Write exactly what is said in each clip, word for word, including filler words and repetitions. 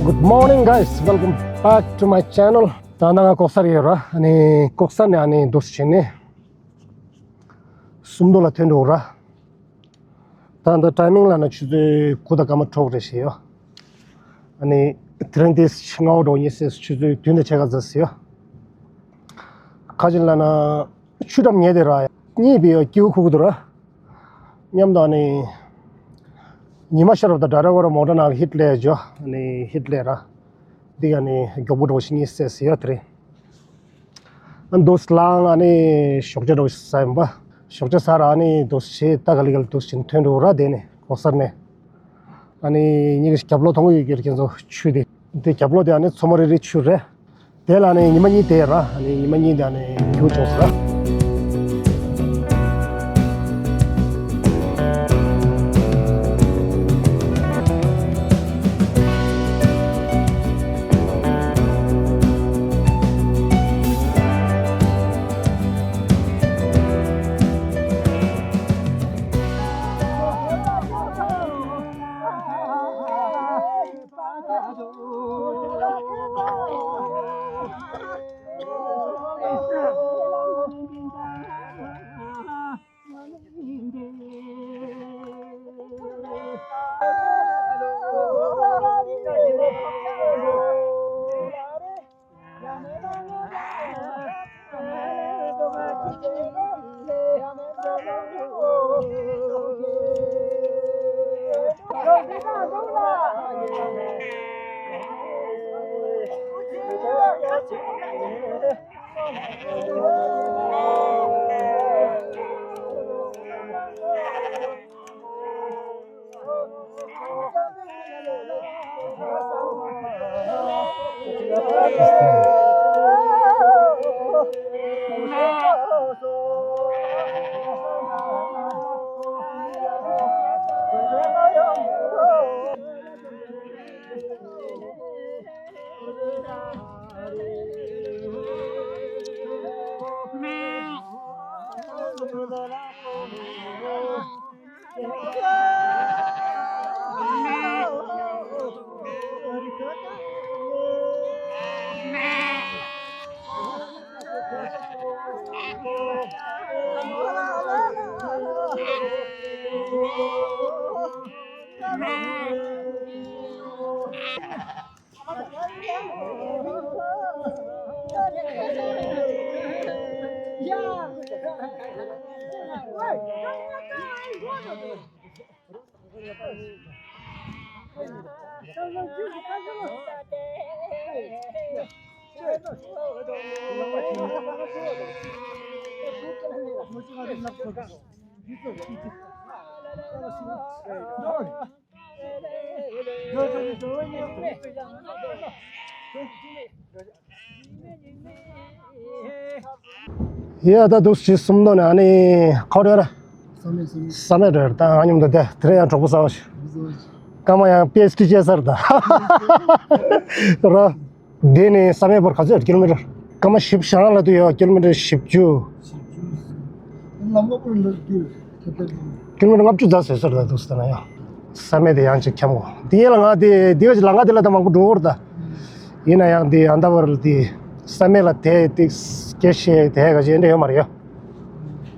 Good morning, guys. Welcome back to my channel. ད་ནང་ང་ལྐོག་ཟ་རེད་ཡོད་ར། ཨ་ནི་ལྐོག་ཟ་ནས་ཨ་ནི་འདུག་སེ་བྱས་ནས་སུམ་མདོ་ལ་ཐོན་འགྲོ་ར། ད་ད་ཊའི་མིང་ལ་ན་ཆུ་ཚོད་དགུ་དང་སྐར་མ་དྲུག་རེད་ཤག་ཡོ། ཨ་ནི་དེ་རིང་དེ་སྔ་པོ་འགྲོ་ཉེ་སྲས་ཆུ་ཚོད་བདུན་དང་ཕྱེད་ཀ་ཙམ་ཡོ། ཁ་ཅིག་ལ་ན་ཆུ་འགྲམ་ཉལ་དེ་ར། གཉིད་པའི་སྐྱིད་པོ་ཁུག་གི་འདུག་ར། མཉམ་དུ་ཨ་ནི་ཉི་མ་ཤར་བ་དང་འདྲ་འདྲ་བོ་ར་མོ་ཊ་ནང་ལ་ཧིཊ་ལས་འཇོ། ཨ་ནི་ཧིཊ་ལས་ར། འདི་ཨ་ནི་མགྱོགས་པོ་འགྲོ་ཞིག་ཉེ་སྲས་ཡོ་དེ་རིང་། ཨ་འདུག་སེ་ལངས་ཨ་ནི་ཞོགས་ཇ་འགྲོ་ཞིག་ཟ་ཡིན་པ། ཞོགས་ཇ་ཟ་ར་ཨ་ནི་འདུག་སེ་ད་ག་ལེ་ག་ལེ་འདུག་སེ་ཐོན་འགྲོ་ར། དེ་ནས་ལྐོག་ཟ་ནས་ཨ་ནི་གཉིས་ཀ་ཞིག་རྒྱབ་ལོགས་མཐོང་གི་ཡོད་ཀྱི་ར། ཁྱེད་ཚོ་ཆུ་དེ་དེ་རྒྱབ་ལོགས་དེ་ཨ་ནི་མཚོ་མོ་རི་རི་ཆུ་རེད། དེ་ལ་ཨ་ནི་ཉི་མ་གཉིས་དེ་ར། ཨ་ནི་ཉི་མ་གཉིས་དེ་ཨ་ནི་རྒྱུག་བྱུང་ཟེར། ཡ་ད་འདུག་སེ་སུམ་མདོ་ནས་ཨ་ནི་ཁོ་རེ་ར། བསམ་མེད་བསམ་མེད། བསམ་མེད་རེད། ད་ང་མཉམ་དུ་བསྡད། དེ་རིང་ཡང་གྲོགས་པོ་གསར་པ་ཞིག་སྐར་མ་ཡང་པི་ཨེཆ་ཌི་བྱས་ཚར་ད། ར། འདི་ནས་བསམ་མེད་བར་ག་ཚོད་ཡོད། ཀི་ལོ་མི་ཊར། སྐར་མ་བཞི་བཅུ་ཞེ་ལྔ་ལ་དུ་ཡོད། ཀི་ལོ་མི་ཊར་བཞི་བཅུ། ལམ་ཁ་པོ་ལ་རྒྱུ་ཐེབས་ཐེབས། ཀི་ལོ་མི་ཊར་ལྔ་བཅུ་ཙམ་བཟོས་ཚར་ད་འདུག་སེ་ད་ན་ཡང་། བསམ་མེད་དེ་ཡང་ཅིག་འཁྱམ་གོ། དེ་ཡན་ལ་ང་དེ་དེ་ག་ཅིག་ལ་ང་དེ་ལ་ད་མང་པོ་འགྲོ་བར་ད། ཡིན་ན་ཡང་དེ་ཨ་མདའ་བར་དེ་བསམ་མེད་ལ་དེ་དེ་སྐད་ཤེས་དེ་ག་ཅིག་འདྲ་ཡོད་མ་རེད་ཡ།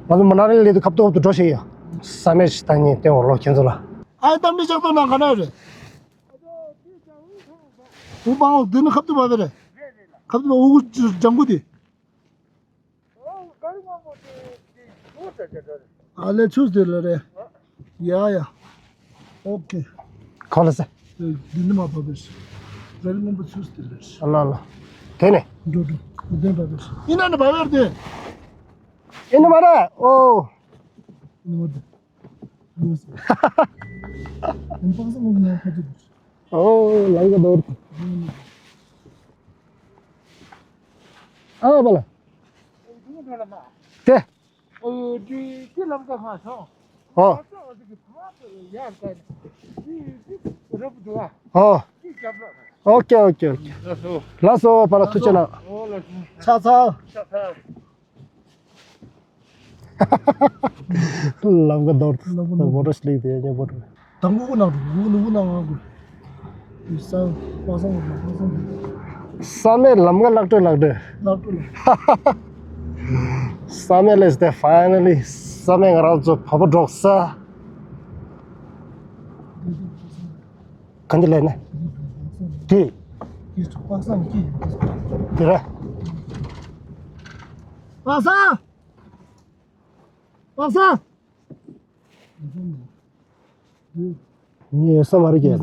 ང་ཚོ་མ་ན་ལི་ལ་དུ་ཁ་ཐུག་ཏུ་འགྲོ་ཤེས་ཡ། བསམ་མེད་ཞིག་ད་ཉིན་བསྟན་འོ་ལོ་ཁྱེད་ཚོ་ལ། ཨ་ད་མི་ཅག་ཏུ་ན་ག་ན་རེད། ཨུ་པང་འོ་དེ་ནི་ཁབ་ཏུ་བ་བེ་རེད། ཁབ་ཏུ་བ་ཨུ་གུ་ལྗང་གུ་དེ། ཨ་ལེ་ཆུ་དེ་ལ་རེད། ཡ་ཡ། ཨོ་ཁེ། ཁོ་ལ་ས། དེ་འདི་ནི་མ་བབས་པས། ར་ལི་སྔོན་པོ་ཆུ་དེ་ལ་རེད། ཨ་ལ་ལ། དེ་ནས། འགྲོ་འགྲོ། དེ་ནས་བབས་པས། ཡིན་ན་ནི་བབས་པས་དེ། ཡིན་ནི་མ་རེད། ཨོ། ཡིན་ནི་མ་རེད། ཨོ། ལང་ག་དོར། ཨ་བ་ལ། དེ། ཨོ། ཨོ། ཨོ་ཁེ་ཨོ་ཁེ་ཨོ་ཁེ། ལགས་སོ། ལགས་སོ་བ་ལ་ཐུགས་རྗེ་གནང་། ཆ་ཚང་། ལམ་ཁ་འདོར། ལམ་ཁ་འདོར། མོ་ཊ་སི་ལིག་དེ་ཉེ་པོ་རེད། དང་པོ་ནང་དུ་ནུ་ནུ་ནང་ང་དགོས། ས་པ་སངས་པ་སངས། བསམ་ཡས་ལམ་ཁ་ལག་འགྲོ་ལག་འགྲོ། ལག་འགྲོ་ལག་བསམ་ཡས་ལས་དེ་finally བསམ་ཡས་ང་རང་ཚོ་བབ་པ་འགྲོ་ས། ག་འདི་ལས་ནས། དེ། དེ་ར། པ་སངས། པ་སངས། ངས་ཡོད་ས་མ་རེད་ཀྱི་ཡ།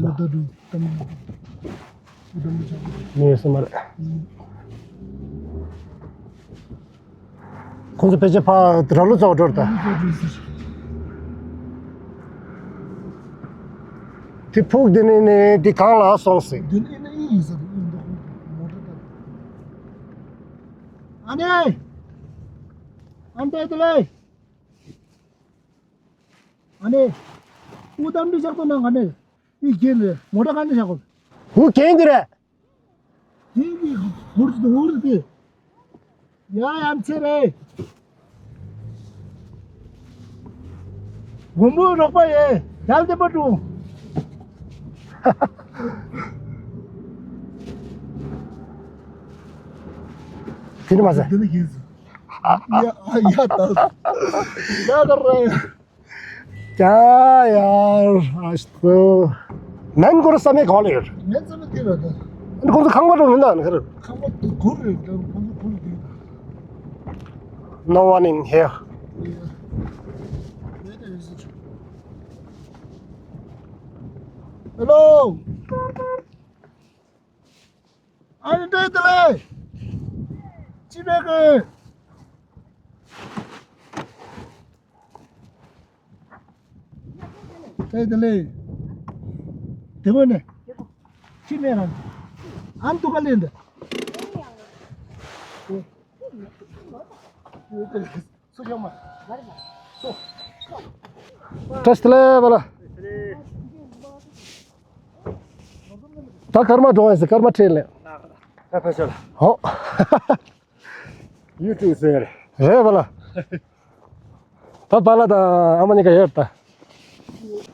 ངས་ཡོད་ས་མ་རེད། ཁོང་ཚོ་ཕལ་ཆེར་ཕ་ར་ལུ་རྩ་བ་འགྲོ་རེད་ད། དེ་ཕུག་དེ་ནས་ནས་དེ་གང་ལ་སོང་ཟིག་ཨ་ནེ། ཨ་ནེ་དེ་ལས། ཨ་ནེ། ཨུ་དམ་དུ་ཆགས་པ་ན་ག་ནས། ཨི་རྒྱན་རེད། མོ་ཊ་ག་ནས་ཆགས་གོ། ཨུ་རྒྱན་འདི་རེད། དེ་གི་ཧུར་དུ་ཧུར་དུ། ཡ་ཡ་མཚེ་རེད། མགོན་པོ་རོགས་པ་ཡེ། རྒྱལ་བསྟན་པ་དྲུང་། དེ་ནི་མ་ཟད། དེ་ནི་ཡིན་ཟེར། ཡ་ཡ་ད། ཡ་ད་རེད། ཀྱ་ཡར་ཨ་ཤི་ཏུ། མན་གོར་བསམ་ཡས་གང་ལ་ཡོད། མན་བསམ་ཡས་དེ་རེད་ད། ཨ་ནི་ཁོང་ཚོ་ཁང་པ་འགྲོ་མིན་ད་ནི་ཁ་རེད། ཁང་པ་དེ་གུར་རེད་ད། ཁོང་ཚོ་གུར་དེ་ད། No one in here. Hello. ཨ་ནི་འདྲེ་དེ་ལས། ཅི་བས་གི། འདྲེ་དེ་ལས། དེ་མོ་ནས། ཅི་མེད་རང་། ཨ་ནི་དུ་ག་ལེན་འདི། སུ་ཡོང་མ། སུ། བཀྲ་ཤིས་བདེ་ལེགས་བ་ལ། ད་སྐར་མ་འགྲོ་ཡ་ཟེར་སྐར་མ་ཁྲིད་ལེ། ད་ཕེབས་ཤོག་ལ། ཧོ། ཡུ་ཊུབ་ཟེར། རེད་བ་ལ། ད་བ་ལ་ད་ཨ་མ་གཉིས་ཀ་ཡོད་ད།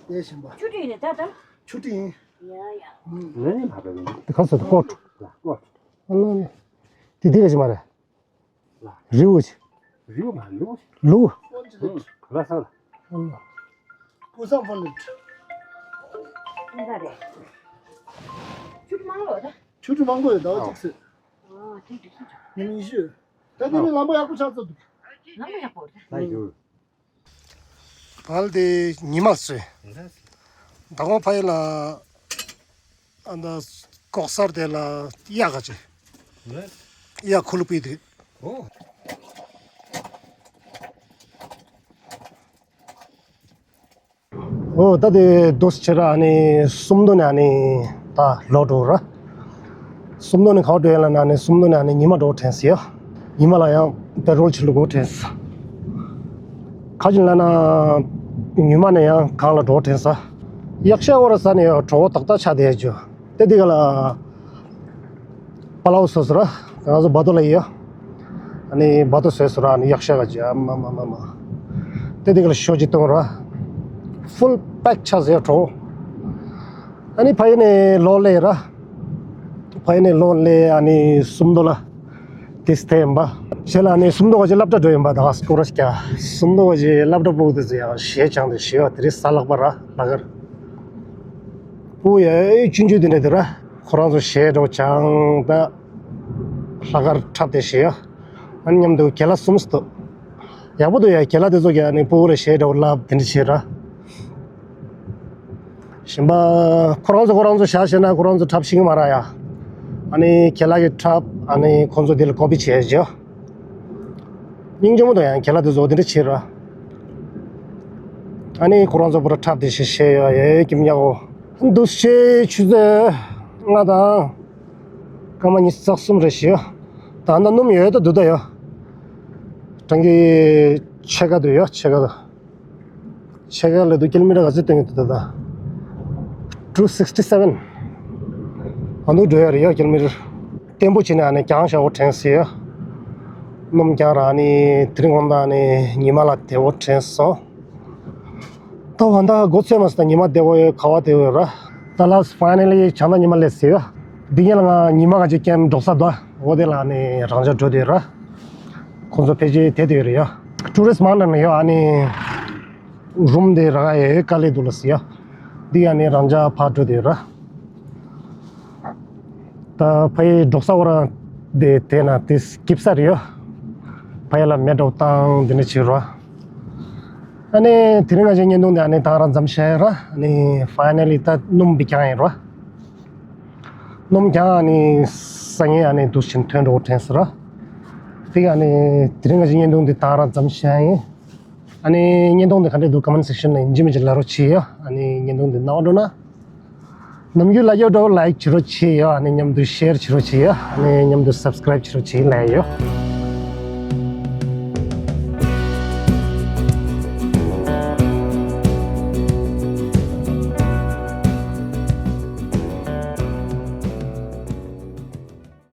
དེ་བཞིན་པ། ཆུ་ཁྲིད་ནས་ད་ད། ཆུ་ཁྲིད་ཡིན། ཡ་ཡ། ངས་མ་པའི་དེ་ཁ་སོ་ད་ཀོ་ཊ། ཀོ་ཊ། ཨ་ལ་ལ། དེ་དེ་ག་ཞིག་མ་རེད། རིའུ་ཅི། རིའུ་མ་རིའུ། ལུ། ལ་ས་ལ། ཀུ་སང་ཕོ་ལིད། ཆུ་མང་ལོ་ད། ཆུ་ཁྲི་མང་པོ་ཡོད་ཟླ་བ་གཅིག་ཟེར། ཨ་དེ་དུས་སུ། ཉི་མ་ཉི་ཤུ། ད་དེ་ནི་ལམ་པ་ཡག་པོ་ཆགས་ཚར་འདུག་ལམ་པ་ཡག་པོ་རེད། ད་ཡོད། བལ་དེ་ཉི་མ་སོས། ད་གོང་ཕ་ཡི་ལ། ཨ་ད་ལྐོག་ཟ་དེ་ལ་གཡག་ག་ཅི། གཡག་ཁུ་ལུ་པི་དེ། ཨོ། ཨོ་ད་དེ་དུས་ཆེ་ར་ཨ་ནི་སུམ་མདོ་ནས་ཨ་ནི་ད་ལོག་འགྲོ་ར། སུམ་མདོ་ནས་ག་པར་འགྲོ་ཡ་ལ་ན་ནི་སུམ་མདོ་ནས་ཨ་ནི་ཉི་མ་འགྲོ་དྲན་སི་ཡ། ཉི་མ་ལ་ཡང་པེ་ཊྲོལ་ཆི་ལུ་དགོས་དྲན་ས། ཁ་ཅིག་ལ་ན་ཉི་མ་ནས་ཡང་གང་ལ་འགྲོ་དྲན་ས། གཡག་ཤ་བོར་ས་ནས་གྲོ་བོ་ཏག་ཏག་ཆ་དེ་ཡ་ཇོ། དེ་དེ་ག་ལ། པ་ལའུ་སོ་སོ་ར། ང་ཚོ་བ་དོ་ལ་ཡི་ཡ། ཨ་ནི་བ་དོ་སོ་སོ་ར་ཨ་ནི་གཡག་ཤ་ག་ཅི་ཨ་མ་མ་མ་མ། དེ་དེ་ག་ལ་ཤོ་ཅི་གཏོང་ར། ཕུལ་པེག་ཆ་ཟེར་གྲོ། ཨ་ནི་ཕ་ཡི་ནས་ལོ་ལེ་ར། ཕ་ཡི་ནས་ལོ་ལེ་ཨ་ནི་སུམ་མདོ་ལ། དེ་སྟེ་ཡིན་པ། ཞེ་ལ་ཨ་ནི་སུམ་མདོ་ག་ཅི་སློབ་གྲྭ་འགྲོ་ཡིན་པ་ད་ག་སྐོར་ར་སྐྱ། སུམ་མདོ་ག་ཅི་སློབ་གྲྭ་ཕུག་དེ་ཟེར་ཡ་ཞེ་ཆང་དེ་ཞེ་བ་དེ་རི་ས་ལག་པ་ར་ལ་གར། པུ་ཡ་ཨེ་ཆུང་ཆུང་དེ་འདྲ་དེ་ར། ཁོ་རང་ཚོ་གཞས་འགྲོ་བྱང་ད། ལྷག་དཀར་འཁྲབ་དེ་གཞས་ཡ། ཨ་ནི་མཉམ་དུ་རྒན་ལགས་གསུམ་སྟོད། ཡག་པོ་འདུག་ཡ་རྒན་ལགས་དེ་ཚོ་གི་ཨ་ནི་སྤུ་གུ་ལ་གཞས་འགྲོ་བསླབ་དེ་འདྲ་བྱེད་ར། གཞན་པ། ཁོ་རང་ཚོ་ཁོ་རང་ཚོ་བཞག་བྱས་ན་ཁོ་རང་ཚོ་འཁྲབ་ཤེས་ཀྱི་མ་ར་ཡ། ཨ་ནི་རྒན་ལགས་ཀྱི་འཁྲབ་ཨ་ནི་ཁོང་ཚོ་དེ་ལ་ཀོ་པི་བྱས་བྱས། སྙིང་རྗེ་མོ་འདུག་ཡང་རྒན་ལགས་དེ་ཚོ་དེ་འདྲ་བྱེད་ར། ཨ་ནི་ཁོ་རང་ཚོ་པུ་ར་འཁྲབ་དེ་བྱས་བྱས་ཡོད་ཡ་ཡ་ཀྱི་མྱ་འོ། འདུག་སེ་ཆུ་ཚོད་ལྔ་དང་། སྐར་མ་ཉི་ཤུ་རྩ་གསུམ་རེ་བཞི་ཡོད། ད་ལྟ་སྣུམ་ཡོད་ད་འདུག་ད་ཡོད། གྲང་གི་ཕྱེད་ཀ་འདུག་ཡོད་ཕྱེད་ཀ་འདུག་ཕྱེད་ཀ་ལ་འདུག་ཀི་ལོ་མི་ཊར་ག་ཚོད་སྟོན་གྱི་འདུག་ད་ལྟ། ཊུ་སིག་སི་ཊི་སེ་ཝེན། ཨ་འདུག་འགྲོ་ཡ་རེད་ཡོད་ཀི་ལོ་མི་ཊར། བརྟན་པོ་བྱས་ནས་ཨ་ནི་གྱང་ཞག་པོ་དྲན་སྲིད་ཡོད། སྣུམ་གྱང་ར་ཨ་ནི་དེ་རིང་དགོང་དག་ཨ་ནི་ཉི་མ་ལ་བདེ་བོ་དྲན་སོང་། ད་བ་ད་སྒོ་ཚོད་མ་སོང་ད་ཉི་མ་བདེ་བོ་ཡོད་ཁ་བ་བདེ་བོ་ཡོད་ར། ད་ལགས་ཕའི་ནལ་ལི་ཆང་ད་ཉི་མ་སླེབས་ཟིན་ཡོད། འདི་ཉིན་ལ་ང་ཉི་མ་ག་ཅིག་ཀེམ་འགྲོ་ས་འདུག་འོ་དེ་ལ་ནི་རང་འཇགས་འགྲོ་དེ་ར། ཁོང་ཚོ་ཕལ་ཆེར་དེ་དེ་རེད་ཡ། ཊུ་རི་སི་མང་ན་ནི་ཡོད། ཨ་ནི་རུམ་དེ་རག་ཡ་ཡོད་དཀའ་ལས་འདུག་ལ་ཟེར་ཡ། འདི་ཡ་ནི་རང་འཇགས་ཕར་འགྲོ་དེ་ར། ད་ཕ་ཡི་འགྲོ་ས་འོ་ར་དེ་དེ་ན་དེ་སྐྱིབ་ས་རེད་ཡ། ཕ་ཡི་ལ་མེ་འགྲོ་བཏང་དེ་ནི་བྱེད་ར། ཨ་ནི་དེ་རིང་ང་ཅག་བརྙན་ཐུང་དེ་ཨ་ནི་ད་རང་མཚམས་བཞག་ཡ་ར། ཨ་ནི་ཕའི་ནལ་ལི་ད་སྣུམ་བི་ཀྱང་ཡིན་ར། སྣུམ་ཀྱང་ཨ་ནི་ས་ངན་ཨ་ནི་འདུག་ཕྱིན་ཐོན་འགྲོ་དྲན་ཟེར་ར། དེ་ག་ཨ་ནི་དེ་རིང་ང་ཅག་བརྙན་ཐུང་འདི་ད་རང་མཚམས་བཞག་ཡིན། ཨ་ནི་བརྙན་ཐུང་འདི་ག་འདྲས་འདུག་ཀོ་མེན་ཊི་སེག་ཤན་ནང་ཡིན་གཅིག་མིན་གཅིག་ལབ་རོགས་བྱེད་ཡ། ཨ་ནི་བརྙན་ཐུང་འདི་སྣང་བ་འགྲོ་ན། ནམ་རྒྱུན་ལ་ཡོད་འགྲོ་ལའིཀ་བྱེད་རོགས་བྱེད་ཡ། ཨ་ནི་མཉམ་དུ་ཤེར་བྱེད་རོགས་བྱེད་ཡ། ཨ་ནི་མཉམ་དུ་སབ་སི་ཀ་རའིབ་བྱེད་རོགས་བྱེད་ལབ་ཡོད།